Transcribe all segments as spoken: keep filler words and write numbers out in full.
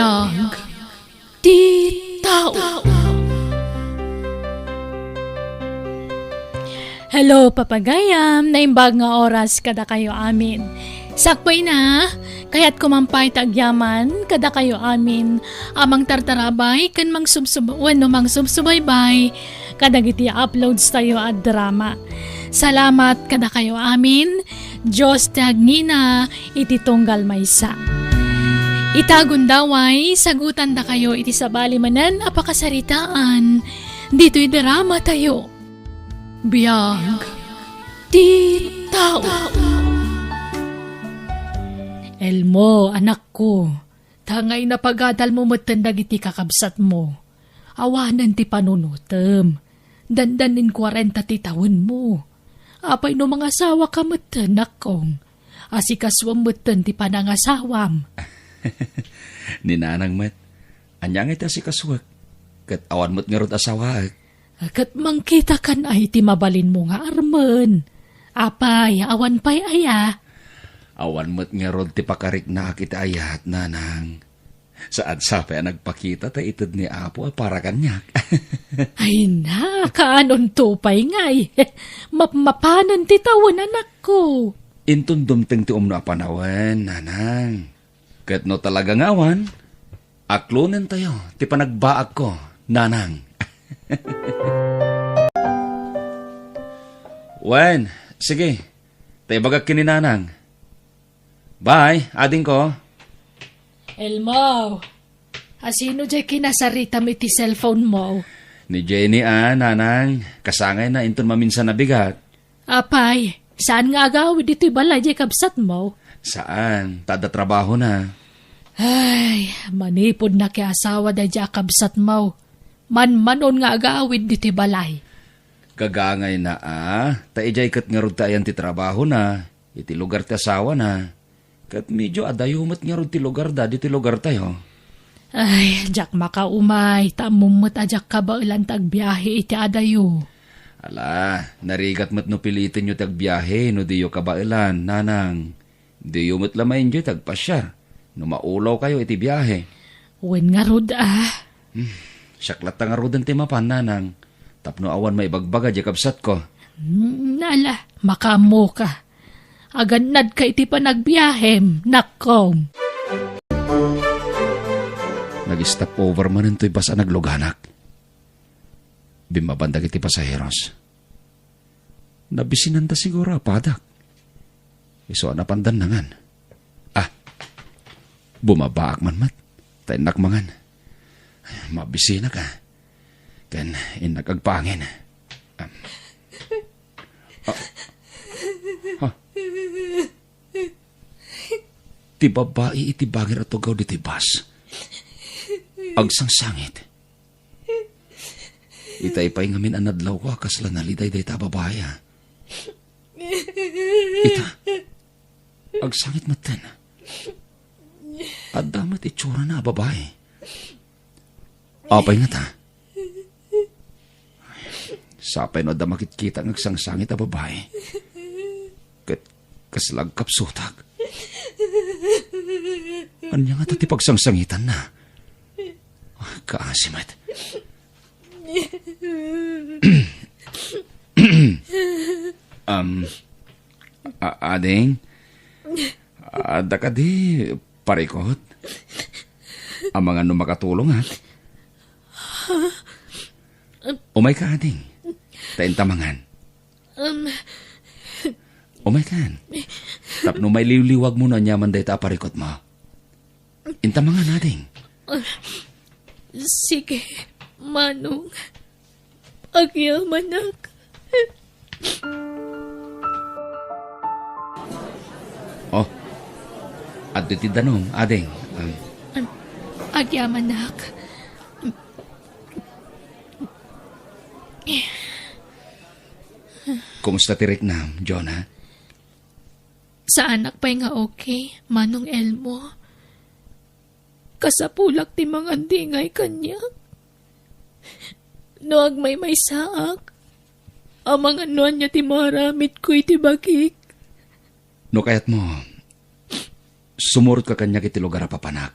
Ag ti tao. Hello, papagayam. Naimbag nga oras kadakayo amin. Sakbay na, kayatko man pay ti agyaman kadakayo amin a mangtartarabay ken mangsubsub-, wenno mangsubsubaybay kadagiti uploads tayo a drama. Salamat kadakayo amin. Dios ti agngina iti tunggal maysa. Ita gundaway, sagutandakayo iti sabali manen a pakasaritaan ditoy drama tayo. Biag ti tao. Elmo, anakko, tangay napagadalmo metten dagiti kakabsatmo. Awanen ti panunotem. Dandanin kuarenta ti tawenmo. Apay no mangasawaka metten, nakkong? Asikasuem metten ti panangasawam. Ni nanang met, ania ngay ti asikasuek? Ket awan met ngarud asawaek. Ket mangkitakan ay ti mabalinmo nga armen. Apay, awan pay aya? Awan met ngarud ti pakariknaak iti ayat, nanang. Saan sa pay a nagpakita ta ited ni Apo a para kaniak. Ay na, kaanonto pay ngay. Mapmapanen ti tawen, anakko. Inton dumteng ti umno a panawen, nanang. Ket no talaga nga awan, aklonentayo ti panagbaakko, nanang. Wen, sige, ta ibagak ken ni nanang. Bye, adingko. Elmo, asino jay kinasaritam iti cellphone mo? Ni Jenny a, nanang, kasangayna inton maminsan a bigat. Apay, saan nga agawid iti balay jay kabsatmo? Saan, ta adda trabahona. Ay, manipud nakiasawa dayjay a kabsatmo. Manmanon nga agawid ditoy balay. Gagangayna a, ta idiay ket ngarud ti ayan ti trabahona, iti lugar ti asawana. Ket medio adayo met ngarud ti lugarda ditoy lugartayo. Ay, diak makaumay, ta ammom met a diak kabaelan ta agbiahe iti adayo. Ala, narigat met no pilitenyo ti agbiahe no diyo kabaelan, nanang. Diyo met la maenjoy ti agpasiar no maulawkayo iti biahe. Wen ngarud a. Hmm, siak latta ngaruden ti mapan, nanang, tapno awan maibagbaga diay kabsatko. Hmm, ala, makaammoka. Agannadka iti panagbiahem, nakkong. Nag-stop over manen toy bus a nagluganak. Bimmaba dagiti pasaheros. Nabisinanda siguro a padak. Isu a napandan nangan. Ah, bumabaak man met. Ta innak mangan. Mabisinak a. Ken innak agpangin. Ah. Ah. Ha? Ti babbai iti bangir a tugaw ditoy bus. Agsangsangit. Itay pay ngamin a nadlawko a kasla naliday dayta a babai a. Ita, agsangit metten. Adda met itsurana a babai. Apay ngata? Sapay no adda makitkita nga agsangsangit a babai. Ket kasla agkapsutak. Ania ngata ti pagsangsangitanna? Ah, kaasi met. Um, a-, ading, adda kadi parikot? Amangan no makatulongak? Umayka, ading. Ta inta mangan. Um, Umaykan. Tapno mailiwliwagmo no aniaman dayta a parikotmo. Inta mangan, ading. Sige, Manong. Agyamanak. Oh. Adda ti danum, ading. Um, An-, agyamanak. Kumusta ti riknam, Jonah? Saanak pay nga okay, Manong Elmo. Kasapulak ti mangandingay kaniak. No agmaymaysaak, amangan no ania ti maaramidko iti bagik. No kayatmo, sumurotka kaniak iti lugar a papanak.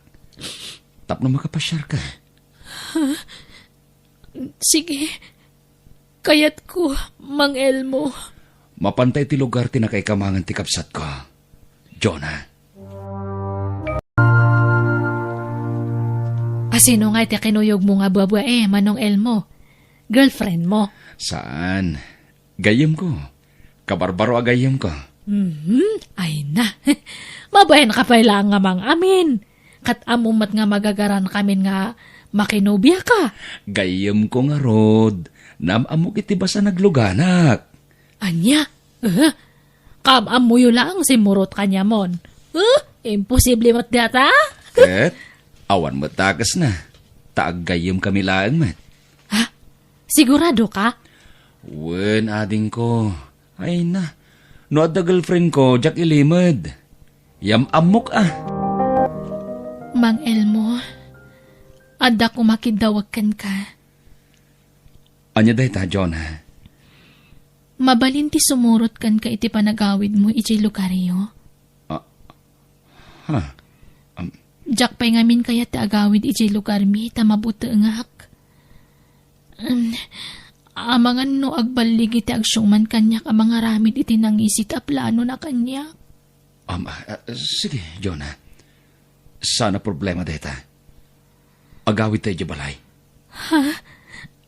tapno makapasiarka. Sige. Kayatko, Mang Elmo. Mapanta iti lugar ti nakaikamangan ti kabsatko, Jonah. Asino nga iti kinuyogmo nga buabuae, Manong Elmo? Girlfriend mo? Saan. Gayyemko. Kabarbaro a gayyemko. Mhm, ay na. Mabain ka pay laeng nga mang-amin. Ket ammom met nga magagarankamin nga makinobia ka. Gayyemko ngarud. Naam-ammok iti basa nagluganak. Ania? Eh? Kaam-ammoyo laeng simmurot kaniamon. Eh? Imposible met dayta? Ket awan met dakesna. Ta aggayyemkami laeng met. Ha? Sigurado ka? Wen, adingko. Ay na. No adda girlfriendko, diak ilimed. Yam-ammok a. Mang Elmo, adda koma kiddawag kenka. Ania dayta, Jonah? Mabalin ti sumurot kenka iti panagawidmo idiay lugaryo? Ah, ha? Um, Diak pay ngamin kayat ti agawid idiay lugarmi ta mabutengak. Um, amangan no agballigi ti agsuman kaniak a mangaramid iti nangisit a planona kaniak. Um, ah, ah, sige, Jonah. Saan a problema dayta. Agawidta idiay balay. Ha?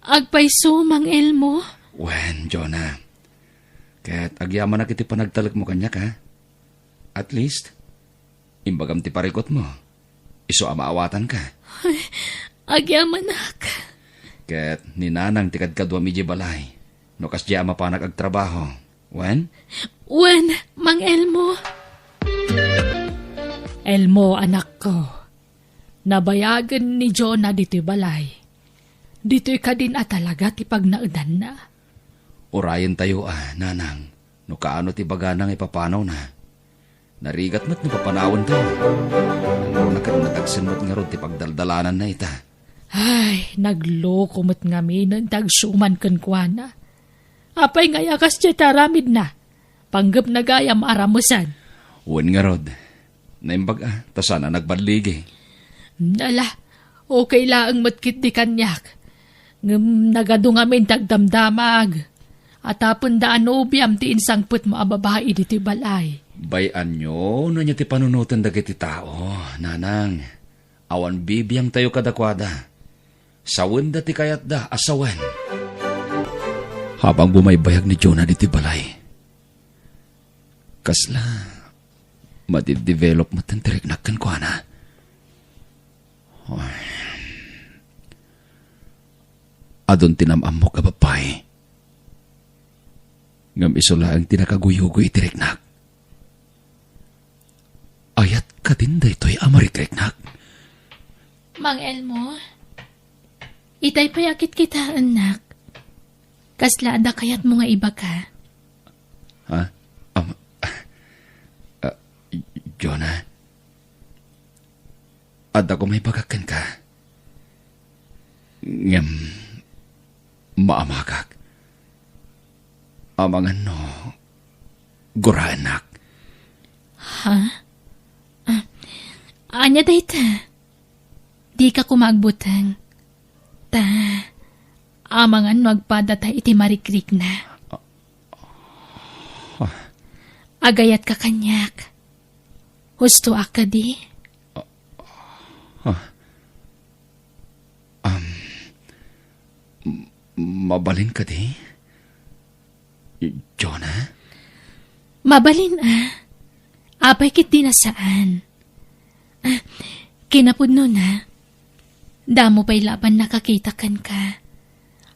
Agpayso, Mang Elmo? Wen, Jonah. Ket agyamanak iti panagtalekmo kaniak, ha? At least, imbagam ti parikutmo. Isu a maawatanka. Ay, agyamanak. Ket ni Nanang ti kadkaduam idiay balay. No kasdiay a mapanak agtrabaho. Wen? Wen, Mang Elmo. Elmo, anakko. Nabayagen ni Jonah ditoy balay. Ditoy kadin a talaga ti pagnaedanna. Urayentayo a, Nanang, no kaano ti ibagana nga ipapanawna. Narigat met no papanawentayo. Nangruna ket nadagsen met ngarud ti pagdaldalananna ita. Ay, nagloko met ngaminen ti agsuman kenkuana. Apay nga aya kasdiay ti aramidna? Panggepna gayam a ramusen. Wen ngarud, naimbag a, ta saan a nagballigi. Ala, okay laeng met ketdi kaniak. Ngem nagadu ngamin ti agdamdamag. Atapenda a nobiam ti insangpetmo a babai ditoy balay. Bay-anyo no ania ti panunoten dagiti tao, Nanang. Awan bibiangtayo kadakuada. Sawenda ti kayatda a sawen. Habang bumaybayag ni Jonah ditoy balay, kasla madidevelop met ti riknak kenkuana. Ay. Adun ti nam-ammok a babbai. Ngem isu laeng ti nakaguyugoy iti riknak. Ayat kadin daytoy a marikriknak? Mang Elmo, itay pay a kitkitaennak. Kasla adda kayatmo nga ibaga? Ha? Am-, ah, Jonah? Adda koma ibagak kenka. Ngem maamagak. Amangan no guraennak. Ha? Ah, ania dayta? Dika koma agbuteng. Ta, amangan no agpadata iti marikrikna. Ah. Agayatka kaniak. Hustoak kadi? Ah. Am, m-, mabalin kadi, Jonah? Mabalin a. Apay ketdi a saan. Ah, kinapudnona, damo pay laban nakakita kenka.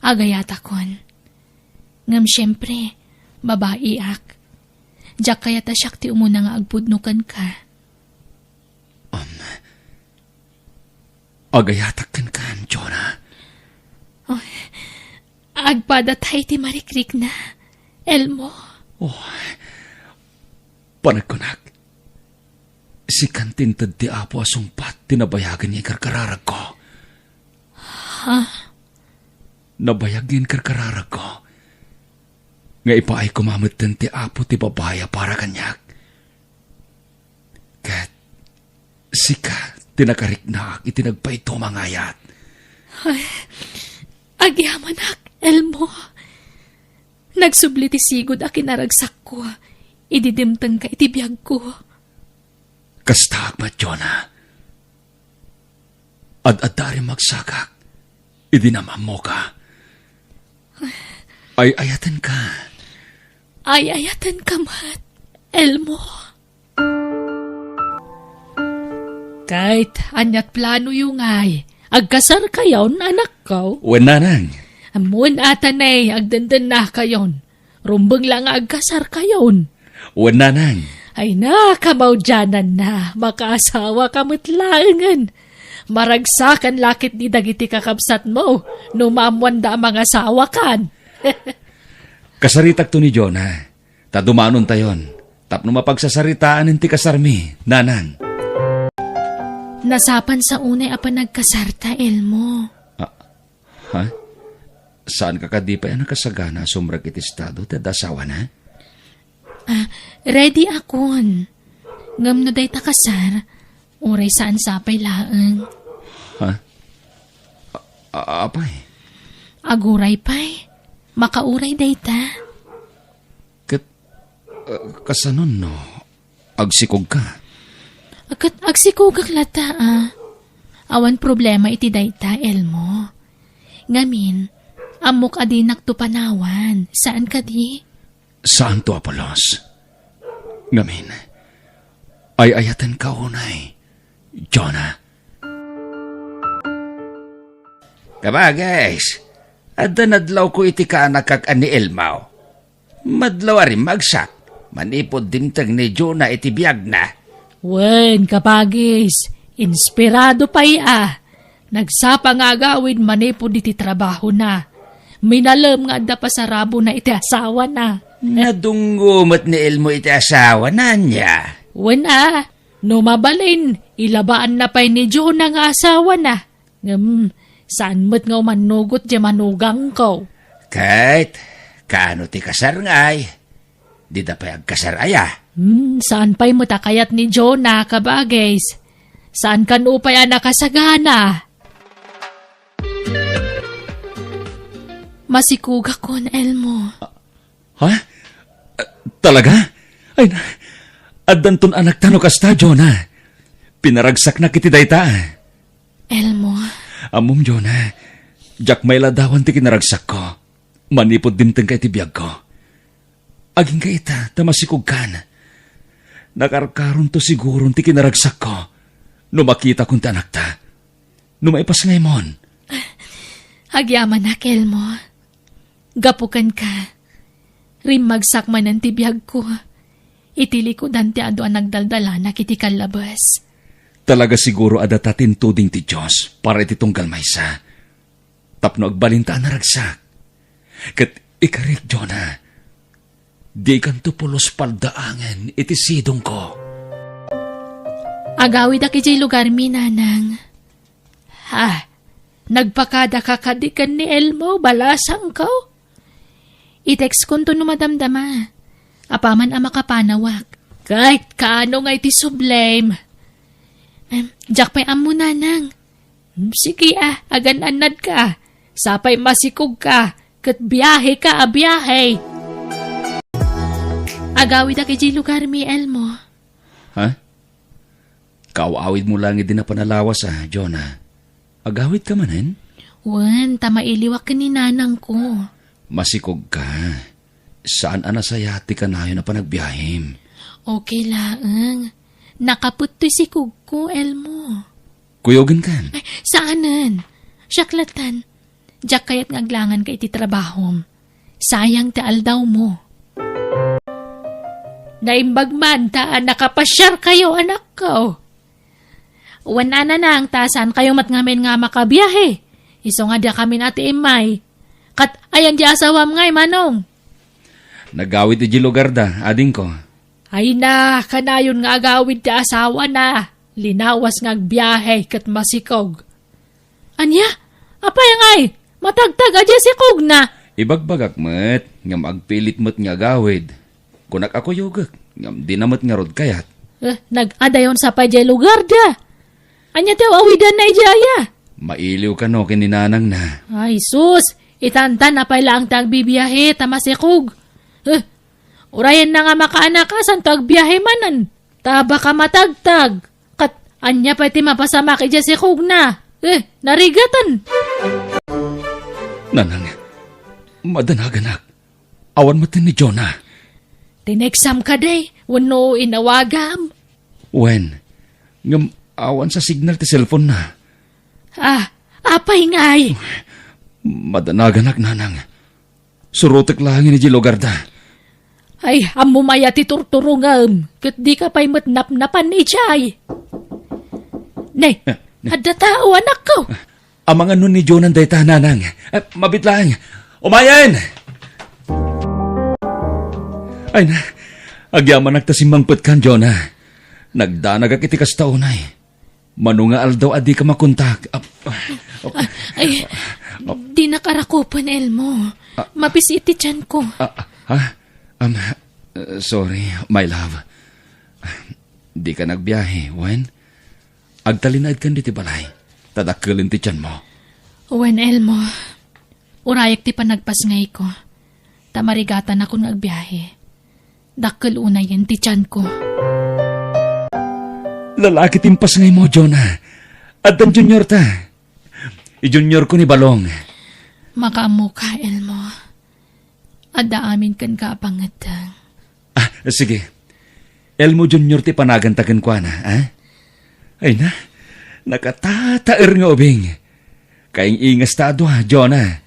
Agayatakon. Ngem siempre, babaiak. Diak kayat a siak ti umuna nga agpudno kenka. Um, agayatak kenka, Jonah. Oh, agpadata iti marikrikna, Elmo. Oh, panagkunak, sikan ti inted ti Apo a sungpat ti nabayagen nga ikarkararagko. Ha? Nabayag nga inkarkararagko nga ipaay koma metten ti Apo ti babai a para kaniak. Ket sika, ti nakariknak iti nagpaiduma nga ayat. Ay, agyamanak, Elmo. Nagsubli ti sigud a kinaragsakko idi dimtengka iti biagko. Kastaak met, Jonah. Ad-adda a rimmagsakak idi nam-ammoka. Ay-ayatenka. Ay-ayatenka met, Elmo. Ket aniat planoyo ngay? Agkasarkayon, anakko? Wen, nanang. Ammon a ta ne, agdendennakayon. Rumbeng la nga agkasarkayon. Wen, nanang. Ay na, kamaudiananna, makaasawaka met laengen. Maragsakan la ketdi dagiti kakabsatmo no maammoanda a mangasawakan. Kasaritakto ni Jonah, ta dumanontayon, tapno mapagsasaritaen ti kasarmi, nanang. Nasapan sa unay a panagkasarta, Elmo. Ah, ha? Saanka kadi pay a nakasagana a sumrek iti estado ti adda asawana? Ah, ready akon. Ngem no dayta kasar, uray saan sapay laeng. Ha? A-, a-, apay? Aguray pay. Makauray dayta. Ket, ah, kasanon no agsikogka? Ket agsikogak latta, a. Awan problema iti dayta, Elmo. Ngamin, ammok a dinakto panawan. Saan kadi? Saanto a pulos. Ngamin, ay-ayatenka unay, Jonah. Kabagis, adda nadlawko iti kaanakak a ni Elmo. Madlaw a rimmagsak manipud dimteng ni Jonah iti biagna. Wen, kabagis, inspirado pay a. Nagsapa nga agawid manipud iti trabahona. Minalem nga adda pasarabona iti asawana. Nadunggo met ni Elmo iti asawana, ania? Wen a, no mabalin, ilabaanna pay ni Jonah nga asawana. Ngem, saan met nga umannugot diay manugangko. Ket, kaano ti kasar ngay? Dida pay agkasar aya? Hmm, saan pay met a kayat ni Jonah, kabagis? Saan kano pay a nakasagana? Masikogakon, Elmo. Ha? Ah, talaga? Ay na, addanton anakta no kasta, Jonah. Pinaragsaknak iti dayta. Elmo. Ammom, Jonah, diak mailadawan ti kinaragsakko. Manipud dimtengka iti biagko. Agingga ita, ta masikogkan. Nakarkaronto siguron ti kinaragsakko no makitakon ti anakta. No maipasngaymo. Agyamanak, Elmo. Gapu kenka, rimmagsak manen ti biagko. Iti likudan ti adu a nagdaldalanak iti kallabes. Talaga siguro a data ti intuding ti Dios para iti tunggal maysa. Tapno agbalinta a naragsak. Ket ikarik, Jonah, dikanto pulos paldaangen iti sidongko. Agawidak idiay lugarmi, nanang. Ha? Nagpakadaka kadi ken ni Elmo, balasangko? I-textkonto no madamdama. Apaman a makapanawak. Ket kaano nga iti sublem? Em, diak pay ammo, nanang. Hmm, sige a, agan-annadka. Sapay masikogka, ket biaheka a biahe. Agawidak idiay lugarmi, Elmo. Ha? Kaaw-awidmo laeng idi napan a lawas a, Jonah. Agawidka manen? Wen, ta mailiwak ken ni nanangko. Masikogka. Saan a nasayaat ti kanayon a panagbiahim. Okay laeng. Nakaput toy sikogko, Elmo. Kuyogenkan? Ay, saanen. Siak latan. Diak kayat nga aglanganka iti trabahom. Sayang ti aldawmo. Naimbag man ta nakapasiarkayo, anakko. Wen a, nanang, ta saankayo met ngamin nga makabiahe. Isu nga diakamin a ti immay. Ket ayan ti asawam ngay, manong? Nagawid idiay lugarda, adingko. Ay na, kanayon nga agawid ti asawana. Linawas nga agbiahe ket masikog. Ania? Apay ngay? Matagtag a diay sikogna? Ibagbagak met, ngem agpilit met nga agawid. Kunak a kuyogek, ngem dina met ngarud kayat. Eh, nag-adayon sa pay diay lugarda. Ania ti aw-awidanna idiay aya? Mailiw kano ken ni nanangna. Ay, sus! Itantan a pay laeng ti agbibiahe ta masikog. Eh, urayenna nga makaanaka, santo agbiahe manen. Ta baka matagtag. Ket ania pay ti mapasamak idiay sikogna? Eh, narigatan. Nanang, madanaganak. Awan met ni Jonah. Tineksam kadi wenno inawagam? Wen, ngem awan sa signal ti cellphone-na. Ah, apay ngay? Madanaganak, nanang. Surotek laeng idiay lugarda. Ay, ammom aya ti turturongem, ket dika pay met napnapan idiay. Ne, eh, ne. Adda tao, anakko. Amangan no ni Jonan dayta, nanang. Eh, mabit laeng. Umayen! Ay na, agyamanak ta simmangpetkan, Jonah. Nagdanagak iti kasta unay. Mano nga aldaw a dika makontak. Ap-, ap-, Ay, dinnak arakupen, Elmo. Ah. Mapis-it ti tianko. Ah, ha? Um, uh, sorry, my love. Dika nagbiahe, wen? Agtalinaedkan ditoy balay, ta dakkelen ti tianmo. Wen, Elmo. Urayek ti panagpasngayko, ta marigatanakon nga agbiahe. Dakkel unayen ti tianko. Lalaki ti impasngaymo, Jonah. Addan juniorta. Ijuniorko ni Balong. Makaammoka, Elmo. Adda amin kenka a pangngeddeng. Ah, sige. Elmo Junior ti panaganta kenkuana, ah? Ay na, nakatataer nga ubing. Kaing-ingasta a dua, Jonah.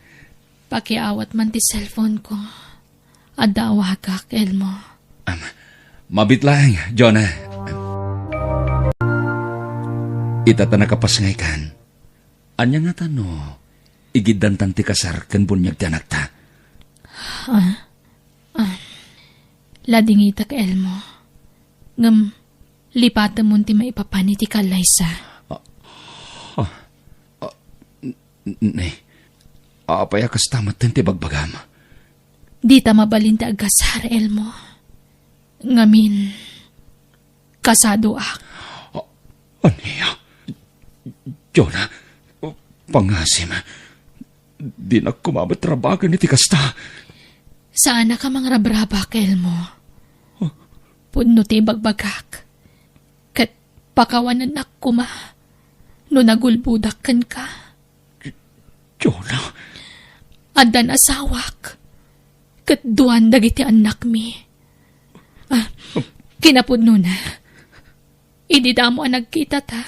Pakiawat man ti cellphone ko. Adda awagak, Elmo. Am, mabit laeng, Jonah. Ita ta nakapasngaykan. Ania ngata no igiddantan ti kasar ken buniag ti anakta? Ah, ah, ladingitek, Elmo. Ngem lipatemon ti maipapan iti kallaysa. Ah, ah, ah, n-, ne. Apay a kasta metten ti bagbagam? Dita mabalin ti agkasar, Elmo. Ngamin, kasadoak. A-, ania? Jonah, pangasim. Dinak koma met rabagen iti kasta. Saanak a mangrabrabak, Elmo. Huh? Pudno ti ibagbagak. Ket pakawanennak koma no nagulbodak kenka. Jonah. Addan asawak, ket duan dagiti annakmi. Ah, kinapudnona, idi damo a nagkitata,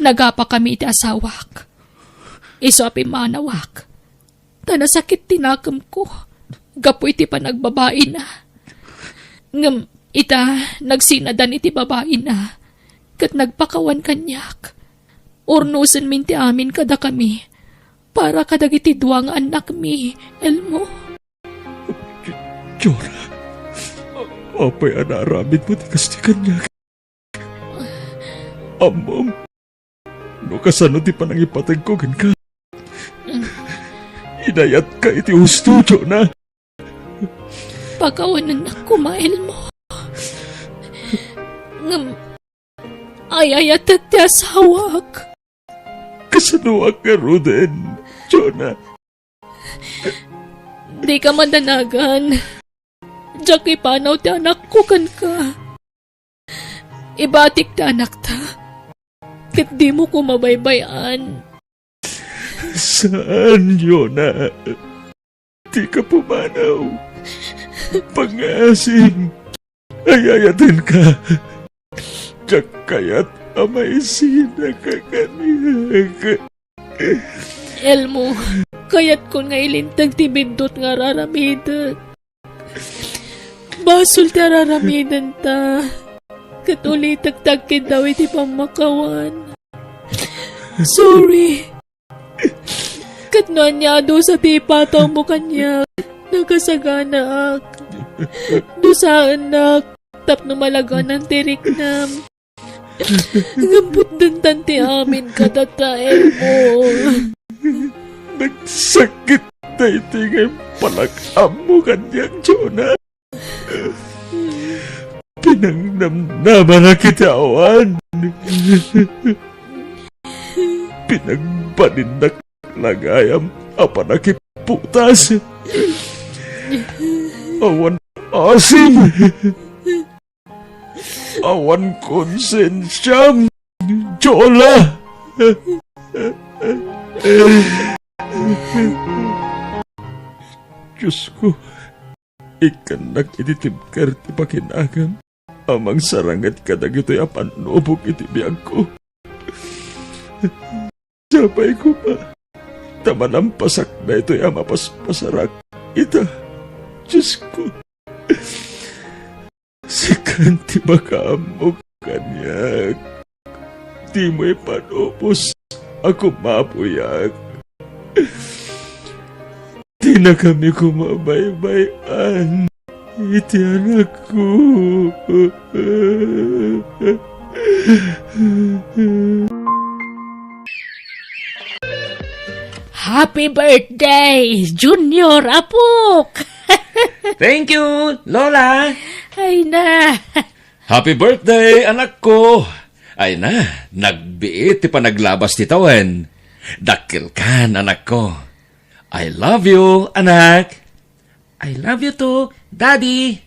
nagapakami iti asawak. Isu a pimmanawak, ta nasakit ti nakemko gapu iti panagbabaina. Ngem ita, nagsinadan iti babaina, ket nagpakawan kaniak. Urnosenmin ti amin kadakami para kadagiti dua nga annakmi, Elmo. J-, Jonah, apay a naaramidmo ti kasta kaniak? Ammom no kasano ti panangipategko kenka. Inayatka iti husto, Jonah. Pakawanennak koma, Elmo. Ngem, ay-ayatek ti asawak. Kasanoak ngaruden, Jonah? Dika madanagan. Diak ipanaw ti anakko kenka. Ibatik ti anakta, ket dimo koma baybay-an. Saan, Jonah? Dika pumanaw. Pangasim. Ay-ayatenka. Diak kayat a maisinaka kaniak. Elmo, kayatkon nga ilinteg ti biddut nga ar-aramidek. Basol ti ar-aramidenta. Ket ulitek ti agkiddaw iti pammakawan. Sorry. Ket no ania a dusa ti ipatawmo kaniak, nakasaganaak. Dusaennak tapno malaganan ti riknam. Ngem putdentan ti amin kadata, Elmo. Nagsakit daytoy nga impalak-ammo kaniak, Jonah. Pinangnamnamanak iti awan. Pinagbalindak la gayam a panakipputas. Awan asim. Awan konsensiam, Jola. Diosko, ikkannak iti tibker ti pakinagam a mangsaranget kadagitoy a pannubok iti biagko. Sapay koma ta malampasak daytoy a mapaspasarak ita, Diosko. Sikan ti makaammo kaniak. Dimo ipanubos a kumapuyak. Dinakami koma baybay-an iti anakko. Happy birthday, Junior, apok! Thank you, Lola! Ay na! Happy birthday, anakko! Ay na, nagbiit ti panaglabas ti tawen. Dakkelkan, anakko. I love you, anak. I love you too, Daddy.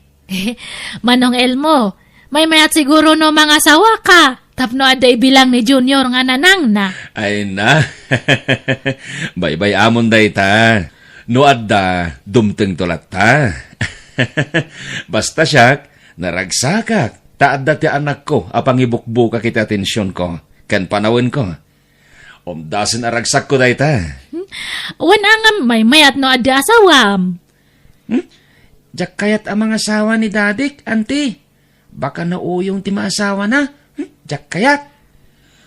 Manong Elmo, maymayat siguro no mangasawaka tapno adda ibilang ni Junior nga nanangna. Ay na. Baybay-amon dayta. No adda, dumtengto latta. Basta siak, naragsakak ta adda ti anakko a pangibukbukak iti atensionko ken panawenko. Umdasen a ragsakko dayta. Wen a ngem maymayat no adda asawam. Hmm? Diak kayat a mangasawa ni Dadik, Auntie. Baka nauyong ti maasawana. Hmm? Diak kayat.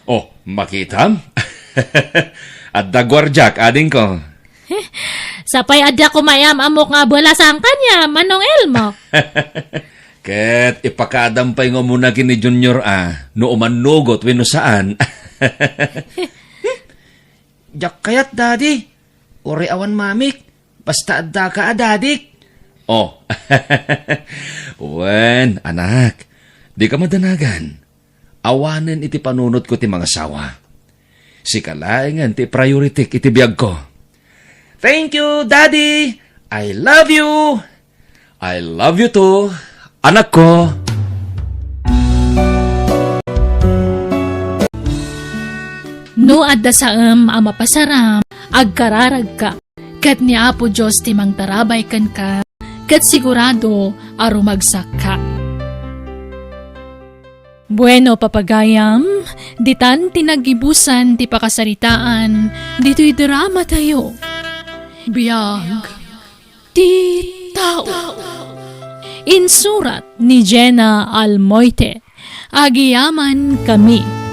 Oh, makitam? Adda guardiak, adingko. Sapay adda koma am-ammok nga abalasan kaniam, Manong Elmo. Ket ipakaadam pay nga umuna ken ni Junior a no umannugot wenno saan. Diak kayat, Daddy. Uray awan mamik, basta addaka a dadik. Oh. Wen, anak, dika madanagan. Awanen iti panunotko ti mangasawa. Sika laengen ti priorityk iti biagko. Thank you, Daddy! I love you! I love you too, anakko! No adda saem a mapasaram, agkararagka, ket ni Apo Dios ti mangtarabay kenka, ket sigurado a rumagsakka. Bueno, papagayam, ditan ti naggibusan ti pakasaritaan ditoy drama tayo. Biag ti tao. Insurat ni Jenna Almoite. Agiyaman kami.